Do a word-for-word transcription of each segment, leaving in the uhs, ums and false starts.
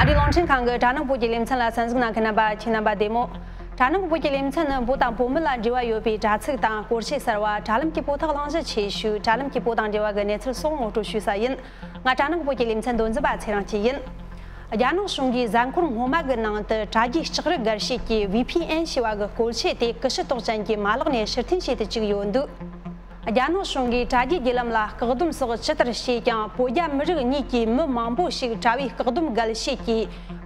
ཨ་རིའི་རླུང་འཕྲིན་ཁང་གི་དྲ་ནང་བོད་ཀྱི་ལེ་ཚན་ལ་གསན་གཟིགས་གནང་མཁན་རྣམ་པ་ཁྱེད་རྣམ་པ་བདེ་མོ། དྲ་ནང་བོད་ཀྱི་ལེ་ཚན་ནི་བོད་དང་བོད་མི་ལ་འབྲེལ་བ་ཡོད་པའི་དྲ་ཚིགས་དང་སྐོར་ཆས་གསར་བ། དྲ་ལམ་གྱི་བོད་ཐོག་གླེང་གཞི་ཆེ་ཤོས། དྲ་ལམ་གྱི་བོད་དང་འབྲེལ་བ་གི་གནས་ཚུལ་སོགས་ངོ་སྤྲོད་ཞུ་ས་ཡིན། ང་དྲ་ནང་བོད་ཀྱི་ལེ་ཚན་མདོ་འཛིན་པ་ཚེ་རིང་སྐྱིད་ཡིན། རྒྱ་ནག་གཞུང་གིས་གཟའ་འཁོར་སྔོན་མ་གི་ནང་དུ་དྲ་རྒྱའི་ལྕགས་རི་སྒར་ཤོད་ཀྱི་བྷི་ཕི་ཨེན་ཞེས་པ་གི་བཀོལ་ཆས་དེ་ཀུ་ཤུ་ཏོག་ཅན་གྱི་མ་ལག་ནས་ཕྱིར་འཐེན་བྱེད་དུ་བཅུག་ཡོད་འདུག་རྒྱ་ནག་གཞུང་གིས་དྲ་རྒྱའི་བརྒྱུད་ལམ་ལ་བཀག་སྡོམ་སོགས་ཇི་ལྟར་བྱས་ཀྱང་བོད་རྒྱ་མི་རིགས་གཉིས་ཀྱི་མི་མང་པོ་ཞིག་དྲ་བའི་བཀག་སྡོམ་འགལ་བྱེད་ཀྱི་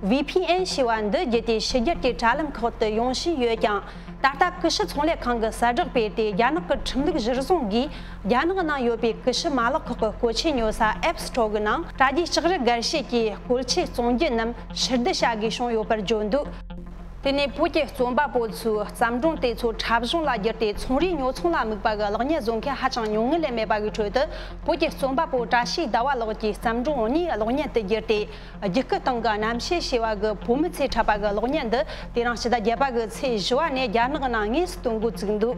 བྷི་ཕི་ཨེན་ཞེས་པ་འདི་བརྒྱུད་དེ་ཕྱི་རྒྱལ་གྱི་དྲ་ལམ་ཁག་ཏུ་ཡོང་བཞིན་ཡོད་ཀྱང་། ད་ལྟ་ཀུ་ཤུ་ཚོང་ལས་ཁང་གི་གསལ་བསྒྲགས་སྤེལ་ཏེ། རྒྱ་ནག་གི་ཁྲིམས་ལུགས་གཞིར་བཟུང་གིས་རྒྱ་ནག་ནང་ཡོད་པའི་ཀུ་ཤུ་མ་ལག་ཁག་གི་བཀོལ་ཆས་ཉོ་ས་App Store གི་ནང་དྲ་རྒྱའི་ལྕགས་རི་སྒར་ཤོད་ཀྱི་བཀོལ་ཆས་བཙོང་རྒྱུ་རྣམས་ཕྱིར་བསྡུ་བྱ་དགོས་བྱུང་ཡོད་པར་བརྗོད་འདུག་དེ་ནས་བོད་ཀྱི་རྩོམ་པ་པོ་ཚོས་བརྩམས་སྒྲུང་དེ་ཚོ་འཁྲབ་གཞུང་ལ་བསྒྱུར་ཏེ་ཚོང་རའི་ཉོ་ཚོང་ལ་དམིགས་པ་གི་གློག་བརྙན་བཟོ་མཁན་ཧ་ཅང་ཉུང་ངུ་ལས་མེད་པ་གི་ཁྲོད་དུ། བོད་ཀྱི་རྩོམ་པ་པོ་བཀྲ་ཤིས་ཟླ་བ་ལགས་ཀྱིས་བརྩམས་སྒྲུང་གཉིས་གློག་བརྙན་དུ་བསྒྱུར་ཏེ། རྒྱུད་སྐུད་སྟེང་གི་རྣམ་ཤེས་ཞེས་པ་གི་བོད་མི་ཚོས་འཁྲབ་པ་གི་གློག་བརྙན་འདི་དེ་རིང་ཕྱི་ཟླ་བརྒྱད་པ་གི་ཚེས་བཞི་བ་ནས་རྒྱ་ནག་ནང་དངོས་སུ་སྟོན་འགོ་བཙུགས་འདུག་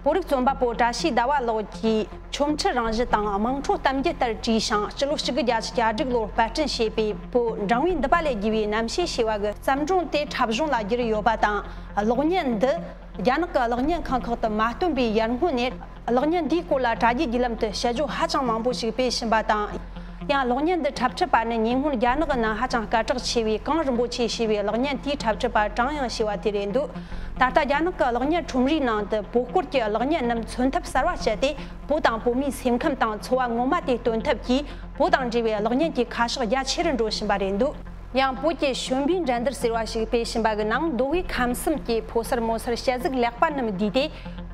བོད་རིགས་རྩོམ་པ་པོ་བཀྲ་ཤིས་ཟླ་བ་ལགས་ཀྱིས་ཆོ་འཕྲུལ་རང་བཞིན་དང་དམངས་ཁྲོད་གཏམ་རྒྱུད་ལྟར་བྲིས་ཤིང་། སྤྱི་ལོ་གཅིག་དགུ་བརྒྱད་ཅུ་གྱ་དྲུག་ལོར་པར་སྐྲུན་བྱས་པའི་བོད་འབྲིང་བའི་མདུད་པ་ལས་བརྒྱུད་པའི་རྣམ་ཤེས་ཞེས་པ་གི་བརྩམས་སྒྲུང་དེ་འཁྲབ་གཞུང་ལ་བསྒྱུར་ཡོད་པ་དང་། གློག་བརྙན་འདི་རྒྱ་ནག་གི་གློག་བརྙན་ཁང་ཁག་ཏུ་མ་སྟོན་པའི་ཡར་སྔོན་ནས། གློག་བརྙན་འདིའི་སྐོར་ལ་དྲ་རྒྱའི་བརྒྱུད་ལམ་དུ་དཔྱད་བརྗོད་ཧ་ཅང་མང་པོ་ཞིག་སྤེལ་བཞིན་པ་དང་། ཡང་གློག་བརྙན་འདི་འཁྲབ་ཁྲིད་པ་ནི་ཉེ་སྔོན་རྒྱ་ནག་གི་ནང་ཧ་ཅང་སྐད་གྲགས་ཆེ་བའི་གངས་རིན་པོ་ཆེ་ཞེས་པའི་གློག་བརྙན་དེའི་འཁྲབ་ཁྲིད་པ་ཀྲང་དབྱང་ཞེས་པ་དེ་རེད་འདུག་ད་ལྟ་རྒྱ་ནག་གི་གློག་བརྙན་ཁྲོམ་རའི་ནང་དུ་བོད་སྐོར་གྱི་གློག་བརྙན་རྣམས་མཚོན་ཐབས་གསར་བ་སྤྱད་དེ། བོད་དང་བོད་མིའི་སེམས་ཁམས་དང་འཚོ་བ་ངོ་མ་དེ་སྟོན་ཐབས་ཀྱིས། བོད་དང་འབྲེལ་བའི་གློག་བརྙན་གྱི་ཁ་ཕྱོགས་རྒྱ་ཆེ་རུ་འགྲོ་བཞིན་པ་རེད་འདུག་ཡང་བོད་ཀྱི་བྱོན་པའི་འགྲན་བསྡུར་ཟེར་བ་ཞིག་སྤེལ་བཞིན་པ་གི་ནང་མདོ་དབུས་ཁམས་གསུམ་གྱི་ཕོ་གསར་མོ་གསར་དཔྱད་གཟིགས་ལེགས་པ་རྣམས་བསྡུས་ཏེ།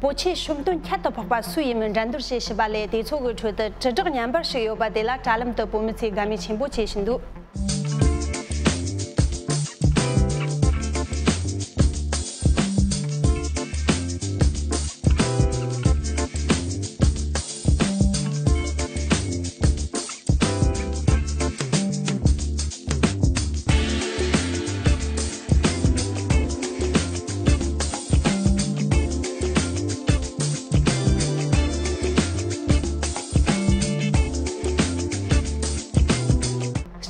བོད་ཆས་ཤུབས་འདོན་ཁྱད་དུ་འཕགས་པ་སུ་ཡིན་མིན་འགྲན་བསྡུར་བྱེད་བཞིན་པ་ལས། དེ་ཚོ་གི་ཁྲོད་དུ་དྲིལ་བསྒྲགས་ཉམས་པ་ཞིག་ཡོད་པ་དེ་ལ་དྲ་ལམ་དུ་བོད་མི་ཚོས་དགའ་མོས་ཆེན་པོ་བྱེད་བཞིན་འདུག་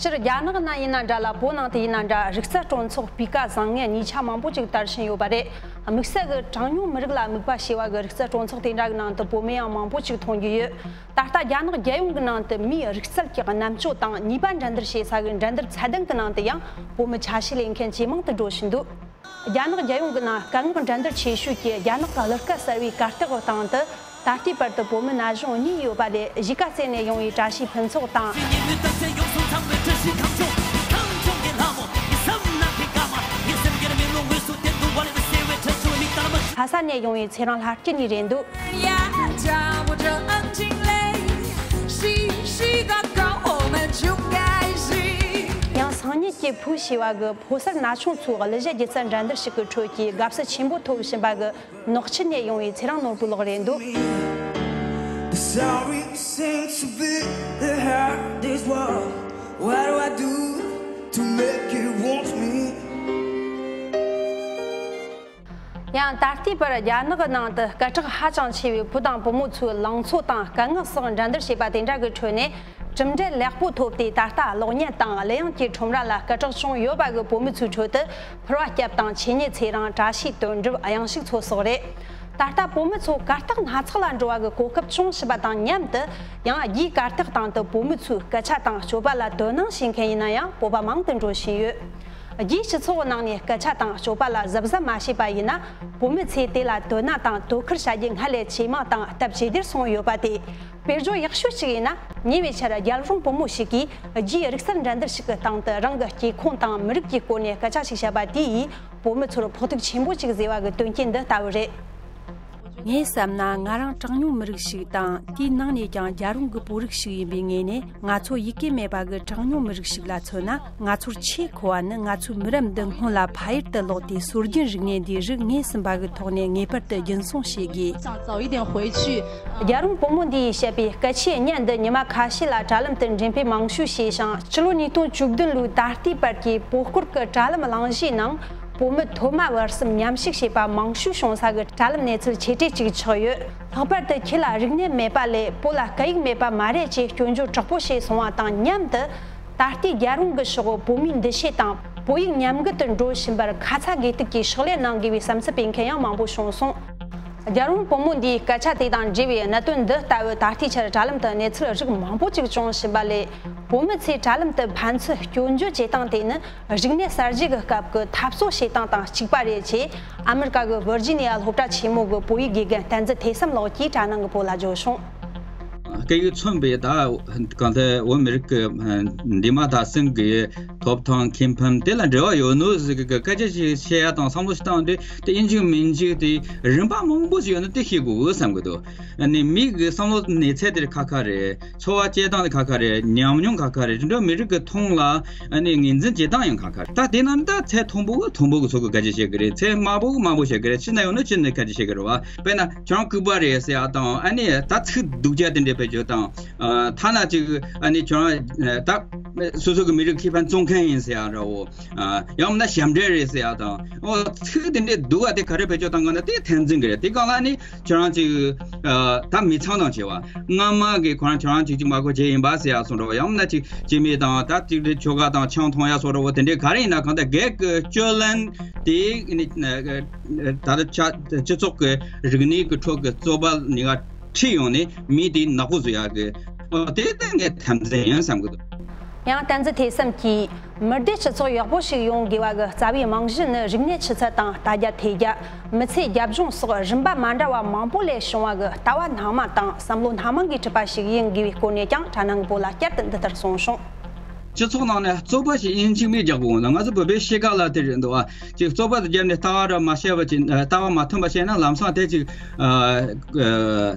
སྤྱིར་རྒྱ་ནག་ན་ཡིན་ན་འདྲ་ལ། བོད་ནང་དུ་ཡིན་ན་འདྲ། རིག་རྩལ་སྤྲོ་ཚོགས་སྤུས་ཀ་བཟང་ངན་གཉིས་ཆ་མང་པོ་ཅིག་དར་བཞིན་ཡོད་པ་རེད། དམིགས་བསལ་གྱི་གྲངས་ཉུང་མི་རིགས་ལ་དམིགས་པ་བྱས་པ་གི་རིག་རྩལ་སྤྲོ་ཚོགས་དེ་འདྲ་གི་ནང་དུ་བོད་མི་ཡང་མང་པོ་ཅིག་མཐོང་རྒྱུ་ཡོད། ད་ལྟ་རྒྱ་ནག་རྒྱལ་ཡོངས་ཀྱི་ནང་དུ་མིའི་རིག་རྩལ་གྱི་རྣམ་དཔྱོད་དང་ནུས་པ་འགྲན་བསྡུར་བྱེད་ས་གི་འགྲན་བསྡུར་ཚད་ལྡན་གྱི་ནང་དུ་ཡང་བོད་མི་ཆ་ཤས་ལེན་མཁན་ཇེ་མང་དུ་འགྲོ་བཞིན་འདུག་རྒྱ་ནག་རྒྱལ་ཡོངས་ཀྱི་ནང་སྐད་ངག་འགྲན་བསྡུར་ཆེ་ཤོས་ཀྱི་རྒྱ་ནག་གི་གླུ་སྐད་གསར་བའི་གར་སྟེགས་སྟེང་དུ། ད་ལྟའི་བར་དུ་བོད་མི་ན་གཞོན་གཉིས་ཡོད་པ་ལས། གཞིས་ཀ་རྩེ་ནས་ཡོང་བའི་བཀྲ་ཤིས་ཕུན་ཚོགས་དང་། ལྷ་ས་ནས་ཡོང་བའི་ཚེ་རིང་ལྷ་སྐྱིད་གཉིས་རེད་འདུག་ཡང་སང་ཉིན་གྱི་ཕུག་ཞེས་པ་གི་ཕོ་གསར་ན་ཆུང་ཚོའི་གླུ་གཞས་སྒྱུ་རྩལ་འགྲན་བསྡུར་ཞིག་གི་ཁྲོད་ཀྱི་དགའ་བསུ་ཆེན་པོ་ཐོབ་བཞིན་པ་གི་ནག་ཆུ་ནས་ཡོང་བའི་ཚེ་རིང་ནོར་བུ་ལགས་རེད་འདུག The story seems to be the hardest one. What do I do to make you want me? ཡང་ད་ལྟའི་བར་རྒྱ་ནག་གི་ནང་དུ་སྐད་གྲགས་ཧ་ཅང་ཆེ་བའི་བུ་དང་བུ་མོ་ཚོའི་ལང་ཚོ་དང་སྐད་ངག་སོགས་འགྲན་བསྡུར་བྱས་པ་དེ་འདྲ་གི་ཁྲོད་ནས། གྲུབ་འབྲས་ལེགས་པོ་ཐོབ་སྟེ། ད་ལྟ་གློག་བརྙན་དང་གླུ་དབྱངས་ཀྱི་ཁྲོམ་ར་ལ་སྐད་གྲགས་བྱུང་ཡོད་པ་གི་བུད་མེད་ཚོའི་ཁྲོད་དུ། ཕུར་བ་སྐྱབས་དང་། ཆོས་ཉིད་ཚེ་རིང་། བཀྲ་ཤིས་དོན་གྲུབ། གཡང་ཞིག་མཚོ་སོགས་རེད། ད་ལྟ་བུད་མེད་ཚོ་གར་སྟེགས་སྣ་ཚོགས་ལ་འགྲོ་བ་གི་གོ་སྐབས་བྱུང་ཕྱིན་པ་དང་མཉམ་དུ། ཡང་རྒྱའི་གར་སྟེགས་སྟེང་དུ་བུད་མེད་ཚོའི་སྐད་ཆ་དང་སྤྱོད་པ་ལ་དོ་སྣང་བྱེད་མཁན་ཡིན་ན་ཡང་སྤོབས་པ་མང་དུ་འགྲོ་བཞིན་ཡོད། རྒྱའི་སྤྱི་ཚོགས་ནང་ནས་སྐད་ཆ་དང་སྤྱོད་པ་ལ་གཟབ་གཟབ་མ་བྱས་པ་ཡིན་ན། བུད་མེད་ཚོས་དེ་ལ་དོ་སྣང་དང་དོ་ཁུར་བྱ་རྒྱུ་སྔར་ལས་ཇེ་མང་དང་སྟབས་ཇེ་བདེར་སོང་ཡོད་པ་དེ། དཔེར་བརྗོད་ཡག་ཤོས་ཤིག་ཡིན་ན། ཉེ་བའི་ཆར་རྒྱལ་རོང་བུ་མོ་ཞིག་གིས་རྒྱའི་རིག་རྩལ་འགྲན་བསྡུར་ཞིག་གི་སྟེང་དུ་རང་གི་སྐྱེ་ཁུངས་དང་མི་རིགས་ཀྱི་སྐོར་ནས་སྐད་ཆ་ཞིག་བཤད་པ་དེ་ཡིས་བུ་མོ་ཚོར་ཕོག་ཐུག་ཆེན་པོ་ཞིག་བཟོས་པ་གི་དོན་རྐྱེན་འདི་ལྟ་བུ་རེད། ངས་བསམ་ན་ང་རང་གྲངས་ཉུང་མི་རིགས་ཤིག་དང་། དེའི་ནང་ནས་ཀྱང་རྒྱལ་རོང་གི་བོད་རིགས་ཤིག་ཡིན་པའི་ངོས་ནས། ང་ཚོ་ཡི་གེ་མེད་པ་གི་གྲངས་ཉུང་མི་རིགས་ཤིག་ལ་མཚོན་ན། ང་ཚོར་ཆེས་མཁོ་བ་ནི། ང་ཚོའི་མི་རབས་འདི་སྔོན་ལ་ཕ་ཡུལ་དུ་ལོག་སྟེ། སྲོལ་རྒྱུན་རིག་གནས་འདིའི་རིགས་ངེས་ཟིན་པ་གི་ཐོག་ནས་ངེས་པར་དུ་རྒྱུན་སྲུང་བྱེད་དགོས། རྒྱལ་རོང་བུ་མོ་འདིས་བཤད་པའི་སྐད་ཆའི་བརྙན་འདི་ཉི་མ་ཁ་ཤས་ལ་དྲ་ལམ་དུ་འགྲེམས་སྤེལ་མང་ཤོས་བྱས་ཤིང་། ཕྱི་ལོ་ཉིས་སྟོང་བཅུ་བདུན་ལོའི་ད་ལྟའི་བར་གྱི་བོད་སྐོར་གྱི་དྲ་ལམ་གླེང་གཞིའི་ནང་། བོད་མི་ཐོག་མ་བར་གསུམ་མཉམ་ཞུགས་བྱས་པ་མང་ཤོས་བྱུང་ས་གི་དྲ་ལམ་གནས་ཚུལ་ཆེ་གྲས་གཅིག་ཆགས་ཡོད། ལྷག་པར་དུ་ཁྱེད་ལ་རིག་གནས་མེད་པ་ལས་བོད་ལ་སྐད་ཡིག་མེད་པ་མ་རེད་ཅེས་སྐྱོན་བརྗོད་དྲག་པོ་བྱས་སོང་བ་དང་མཉམ་དུ། ད་ལྟའི་རྒྱལ་རོང་གི་ཕྱོགས་བོད་མིའི་འདུ་ཤེས་དང་བོད་ཡིག་ཉམས་རྒུད་དུ་འགྲོ་བཞིན་པར་ཁ་ཚ་དགོས་གཏུགས་ཀྱིས་ཕྱག་ལས་གནང་དགོས་པའི་བསམ་ཚུལ་སྤེལ་མཁན་ཡང་མང་པོ་བྱུང་སོང་། རྒྱལ་རོང་བུ་མོ་འདིའི་སྐད་ཆ་དེ་དང་འབྲེལ་བའི་གནད་དོན་འདི་ལྟ་བུ་ད་ལྟའི་ཆར་དྲ་ལམ་དུ་གནས་ཚུལ་རིགས་མང་པོ་ཅིག་བྱུང་བཞིན་པ་ལས། བོད་མི་ཚོས་དྲ་ལམ་དུ་ཕན་ཚུན་སྐྱོན་བརྗོད་བྱེད་སྟངས་དེ་ནི་རིག་གནས་གསར་བརྗེ་གི་སྐབས་ཀྱི་འཐབ་རྩོད་བྱེད་སྟངས་དང་གཅིག་པ་རེད་ཅེས་ཨ་མི་རི་ཀ་གི་ཝར་ཇི་ནི་ཡ་སློབ་གྲྭ་ཆེན་མོ་གི་བོད་ཡིག་དགེ་རྒན་བསྟན་འཛིན་ཐོས་བསམ་ལགས་ཀྱིས་དྲ་ནང་གི་བོད་ལ་བརྗོད་བྱུང་། སྐད་ཡིག་མཚོན་པའི་ད་གང་ལྟར་བོད་མི་རིགས་ཀྱི་འདས་མ་ད་གསུམ་གྱི་ཐོབ་ཐང་ཁེ་ཕན་དེ་ལ་འབྲེལ་བ་ཡོད་ནོ་ཟིག་གི་སྐད་ཆ་ཞིག་བཤད་ཡ་དང་བསམ་བློ་ཞིག་བཏང་དུས་དེ་ཡིན་གཅིག་མིན་གཅིག་དེ་རིམ་པ་མང་པོ་ཞིག་ཡོད་ན་དེ་ཤེས་དགོས་བསམ་གི་འདུག་ཨ་ནི་མི་གི་བསམ་བློ་གནས་ཚད་དེ་ཁ་ཁ་རེད། འཚོ་བ་སྐྱེལ་སྟངས་དེ་ཁ་ཁ་རེད། ཉམས་མྱོང་ཁ་ཁ་རེད། དེ་འདྲ་མི་རིགས་ཀྱི་མཐོང་ལ་ཨ་ནི་ངོས་འཛིན་བྱེད་སྟངས་ཡང་ཁ་ཁ་རེད། ད་དེ་ན་ད་ཚད་མཐོན་པོ་གི་མཐོན་པོ་གི་ཚོ་གི་སྐད་ཆ་བཤད་གི་རེད། ཚད་དམའ་པོ་གི་དམའ་པོ་བཤད་གི་རེད། ཕྱི་ན་ཡོང་ན་ཕྱི་ནས་སྐད་ཆ་བཤད་གི་རེད་བ། དཔེར་ན་ཁྱོད་རང་ལྐུགས་པ་རེད་ཟེར་ཡ་དང་ཨ་ནི་ད་ཚིག་སྡུག་ཅག་དེ་འདྲས་བེད་སྤྱོད་དང་། ཐ་ན་ཅིག་ཨ་ནི་ཁྱོད་རང་ད་སོ་སོ་གི་མི་རིགས་ཁེ་ཕན་བཙོང་མཁན་ཡིན་ཟེར་ཡ་འདྲ་བོ། ཡང་མིན་ན་ཞབས་འདྲེན་རེད་ཟེར་ཡ་དང་། ཨོ་ཚིག་དེ་འདྲས་སྡུག་པ་དེ་ག་རེ་བེད་སྤྱོད་བཏང་གི་ན་དེ་འཐབ་འཛིང་གི་རེད། དེ་གང་ལ་ཨ་ནི་ཁྱོད་རང་ཅིག་ད་མི་ཚང་དང་བྱས་པ་སྔ་མ་གི་ཁོ་རང་ཁྱོད་རང་ཅིག་ཅིག་མ་གོ་བྱས་ཡིན་པ་ཟེར་ཡ་སོང་འདྲ་བོ། ཡང་མིན་ན་ཅིག་སྐྱེ་དམན་དང་ད་ཅིག་རེ་ཁྱོ་ག་དང་ཆང་འཐུང་ཡ་སོང་འདྲ་བོ། དེ་འདྲའི་ག་རེ་ཡིན་ན་གང་ལྟར་སྒེར་གྱི་སྤྱོད་ལམ་དེ་ནི་ད་ལྟ་ཆ་སྤྱི་ཚོགས་ཀྱི་རིག་གནས་ཀྱི་ཁྲོད་ཀྱི་རྩོད་པ་ནི་ག་ཁྲིད་ཡོང་ནས་མི་དེ་ནག་པོ་བཟོ་ཡ་གི་ཨོ་དེ་ལྟ་ངས་འཐབ་འཛིང་ཡིན་བསམ་གི་འདུག་ཡང་བསྟན་འཛིན་ཐོས་བསམ་གྱིས། མི་སྡེ་སྤྱི་ཚོགས་ཡག་པོ་ཞིག་ཡོང་དགོས་པ་གི་རྩ་བའི་རྨང་གཞི་ནི་རིག་གནས་ཆུ་ཚད་དང་ལྟ་རྒྱ་ཐོས་རྒྱ། མི་ཚེ་རྒྱབ་ལྗོངས་སོགས་རིམ་པ་མ་འདྲ་བ་མང་པོ་ལས་བྱུང་བ་གི་ལྟ་བ་སྣ་མང་དང་བསམ་བློ་སྣ་མང་གིས་གྲུབ་པ་ཞིག་ཡིན་དགོས་པའི་སྐོར་ནས་ཀྱང་དྲ་ནང་གི་བོད་ལ་བསྐྱར་དུ་འདི་ལྟར་གསུངས་བྱུང་། སྤྱི་ཚོགས་ནང་ནས་རྩོད་པ་ཞིག་ཡིན་གཅིག་མིན་རྒྱག་དགོས་ན། ང་ཚོ་བོད་པའི་གཤིས་ཀ་ལ་དེ་རེད་འདུག་ཨ། ཅིག་རྩོད་པ་དེ་བརྒྱབ་ནས་ལྟ་བ་ར་མ་བཤད་པ་ཅིག་ལྟ་བ་མ་མཐུན་པ་བཤད་ན་ལམ་སང་དེ་ཅིག་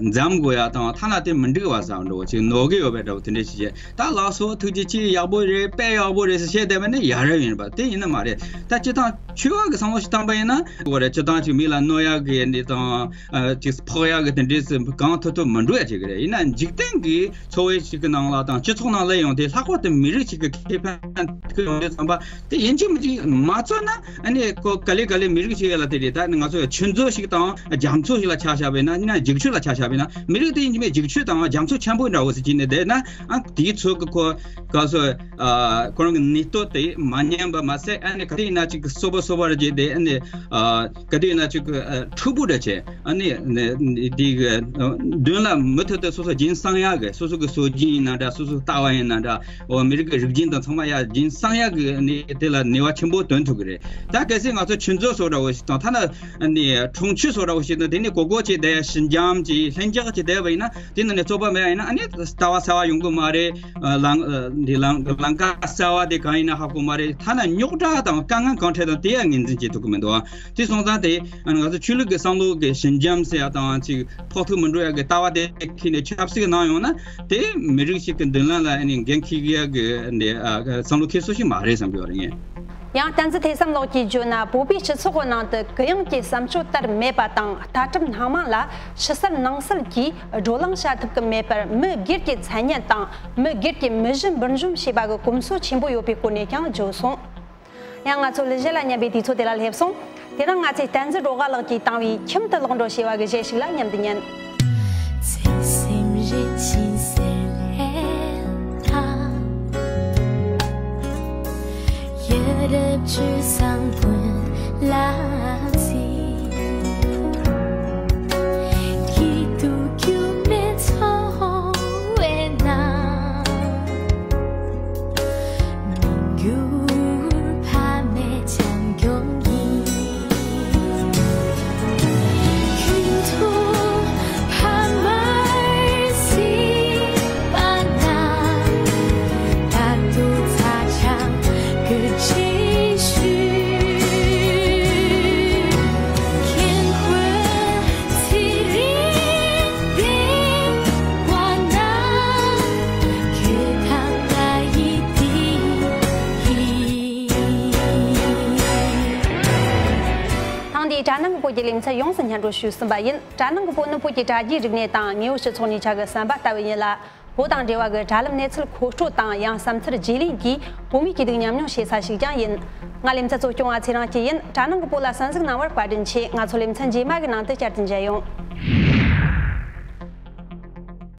འཛམ་དགོས་ཡ་དང་ཐ་ན་དེ་མི་འགྲིག་པ་བཟང་འགྲོ་ཅིག་ནོར་གི་ཡོད་པའི་འདྲ་བོ་དེ་འདྲ་ཞིག་བྱས། ད་ལགས་སོ་ཐུགས་རྗེ་ཆེ། ཡག་པོ་རེད། དཔེ་ཡག་པོ་རེད་ཟེར་བཤད་བསྡད་པ་ནི་ཡ་རབས་ཡིན་པ་དེ་ཡིན་ནི་མ་རེད། ད་སྤྱི་བཏང་ཆོས་བ་གི་བསམ་བློ་ཞིག་བཏང་པ་ཡིན་ན་འོ་རེད། སྤྱི་བཏང་ཅིག་མི་ལ་གནོད་ཡག་གི་འདི་དང་ཅིག་ཕོག་ཡག་གི་དེ་འདྲས་སུ་གང་ཐུབ་ཐུབ་མི་འགྲོ་ཡ་ཅིག་རེད། ཡིན་ན་འཇིག་རྟེན་གི་འཚོ་བའི་ཞིག་གི་ནང་ལ་དང་སྤྱི་ཚོགས་ནང་ལ་ཡོང་དེ་ལྷག་པར་དུ་མི་རིགས་ཅིག་གི་ཁེ་ཕན་ཐུག་ཡོང་དུས་ཙམ་པ་དེ་ཡིན་གཅིག་མིན་གཅིག་མ་རྩོད་ན་ཨ་ནི་ཁོ་ག་ལེ་ག་ལེ་མི་རིགས་ཅིག་ལ་དེ་རེད། ད་ནི་ང་ཚོ་ཆོས་མཛོད་ཞིག་དང་རྒྱ་མཚོ་ཞིག་ལ་ཆ་བཞག་པས་ན་ཡིན་ན་རྒྱུག་ཆུ་ལ་ཆ་བཞག་པས་ན་མི་རིགས་དེ་ཡིན་གཅིག་མིན་རྒྱུག་ཆུ་དང་རྒྱ་མཚོ་ཆེན་པོ་འདྲ་བོ་ཞིག་བྱས་ནས་བསྡད་ན་ཨ་དེའི་ཚོད་ཀྱི་ཁོ་ག་ཚོད་ཁོ་རང་གི་ནུས་སྟོབས་དེ་མ་ཉམས་པ་མ་ཟད་ཨ་ནི་ག་དུས་ཡིན་ན་ཅིག་གསོ་བ་གསོ་བར་བྱས་ཏེ་ཨ་ནི་ག་དུས་ཡིན་ན་ཅིག་མཁྲེགས་པོ་འདྲ་བྱས། ཨ་ནི་འདི་གི་མདུན་ལ་མུ་མཐུད་དུ་སོ་སོ་སྦྱིན་བསམ་ཡག་གི་སོ་སོ་གི་སྲོལ་རྒྱུན་ཡིན་ན་འདྲ། སོ་སོ་ལྟ་བ་ཡིན་ན་འདྲ། འོ་མི་རིགས་ཀྱི་རིག་གཞུང་དང་ཚང་མ་ཡ་སྦྱིན་བསམ་ཡག་གི་ནི་དེ་ལ་ནུས་པ་ཆེན་པོ་ཐོན་ཐུབ་ཀྱི་རེད། ད་གལ་སྲིད་ང་ཚོ་ཆོས་མཛོད་སོགས་འདྲ་བོ་ཞིག་དང་ཐ་ན་ནི་འཁྲུངས་ཆོས་སོགས་འདྲ་བོ་ཞིག་དང་དེ་ནི་གོ་གོ་བྱས་བསྡད་ཡ་ཞི་འཇམ་གྱི་ལྷིང་འཇགས་ཀྱི་བསྡད་པ་ཡིན་ན་དེ་ནི་ནི་རྩོད་པ་མེད་ཡ་ཡིན་ན་ཨ་ནི་ལྟ་བ་གསར་བ་ཡོང་གི་མ་རེད། ལང་འདི་ལང་ལང་ཀ་གསར་བ་དེ་གང་ཡིན་ན་ཧ་གོ་མ་རེད། ཐ་ན་རྙོག་དྲ་དང་དཀའ་ངལ་གང་འཕྲད་དང་དེ་ཡ་ངོས་འཛིན་བྱེད་ཐུབ་ཀྱི་མི་འདུག་ཨ། དེ་སོང་ཙང་དེ་ང་ཚོ་ཆོས་ལུགས་ཀྱི་བསམ་བློ་གི་ཞི་འཇམ་ཟེར་ཡ་དང་ཅིག་ཕོག་ཐུག་མི་འགྲོ་ཡ་གི་ལྟ་བ་དེ་འཁྱེར་ནས་ཆབ་སྲིད་ནང་ཡོང་ན་དེ་མི་རིགས་ཤིག་གི་མདུན་ལམ་ལ་ཨ་ནི་འགན་འཁྱེར་ཡ་གི་འདི་བསམ་བློ་འཁྱེར་སྲོལ་ཞིག་མ་རེད་བསམ་གྱི་ཡོད་རེད་ངས། ཡང་བསྟན་འཛིན་ཐོས་བསམ་ལགས་ཀྱིས་བརྗོད་ན་བོད་པའི་སྤྱི་ཚོགས་ཀྱི་ནང་དུ་གུ་ཡངས་ཀྱི་བསམ་སྤྱོད་དར་མེད་པ་དང་ལྟ་གྲུབ་སྣ་མང་ལ་ཕྱི་གསལ་ནང་གསལ་གྱིས་བགྲོ་གླེང་བྱ་ཐུབ་ཀྱི་མེད་པར་མི་སྒེར་གྱི་མཚན་སྙན་དང་མི་སྒེར་གྱི་མི་གཞི་འབུར་འཇོམས་བྱས་པ་གི་གོམས་སྲོལ་ཆེན་པོ་ཡོད་པའི་སྐོར་ནས་ཀྱང་བརྗོད་སོང་། ཡང་ང་ཚོ་ལི་གཞས་ལ་ཉན་པའི་དུས་ཚོད་དེ་ལ་སླེབས་སོང་། དེ་རིང་ང་ཚོས་བསྟན་འཛིན་སྒྲོལ་དཀར་ལགས་ཀྱིས་བཏང་བའི་ཁྱིམ་དུ་ལོག་འགྲོ་ཞེས་པ་གི་གཞས་ཤིག་ལ་མཉམ་དུ་ཉན། ཚེ་སེམས་རིན་ཆེན་གསེར་ལས་ཐང་། ཡ་རབས་ཆུ་བཟང་བོན་ལ་བརྩིས། སྐྱིད་སྡུག་རྒྱུ་མེད་འཚོ་བའི་ནང་། མི་འགྱུར་ཕ་མའི་བྱམས་སྐྱོང་གིས། ཁྱོད་ཚོ་ཕ་མར་གཟིགས་པ་ན། རྟག་ཏུ་ཚ་གྱང་གི་རྗེས་ཤུལ། ཁྱེད་ཁོས་ཚེ་རིང་བདེ་བ་ན། ཁྱོད་དང་ང་ཡི་དེ་ཡིན། ཐེངས་འདིའི་དྲ་ནང་གི་བོད་ཀྱི་ལེ་ཚན་ཡོངས་སུ་སྙན་སྒྲོན་ཞུས་ཟིན་པ་ཡིན། དྲ་ནང་གི་བོད་ནི་བོད་ཀྱི་དྲ་རྒྱའི་རིག་གནས་དང་དངོས་ཡོད་སྤྱི་ཚོགས་གནས་ཆ་གི་གསན་པ་ལྟ་བུ་ཡིན་ལ། བོད་དང་འབྲེལ་བ་གི་དྲ་ལམ་གནས་ཚུལ་མཁོ་སྤྲོད་དང་ཡང་བསམ་ཚུལ་བརྗེ་ལེན་གྱིས་བོད་མིའི་སྐྱིད་སྡུག་མཉམ་མྱོང་བྱེད་ས་ཞིག་ཀྱང་ཡིན། ང་ལེ་ཚན་གཙོ་སྐྱོང་བ་ཚེ་རིང་སྐྱིད་ཡིན། དྲ་ནང་གི་བོད་ལ་གསན་གཟིགས་གནང་བར་བཀའ་དྲིན་ཆེ། ང་ཚོ་ལེ་ཚན་རྗེས་མ་གི་ནང་དུ་བསྐྱར་དུ་མཇལ་ཡོང་།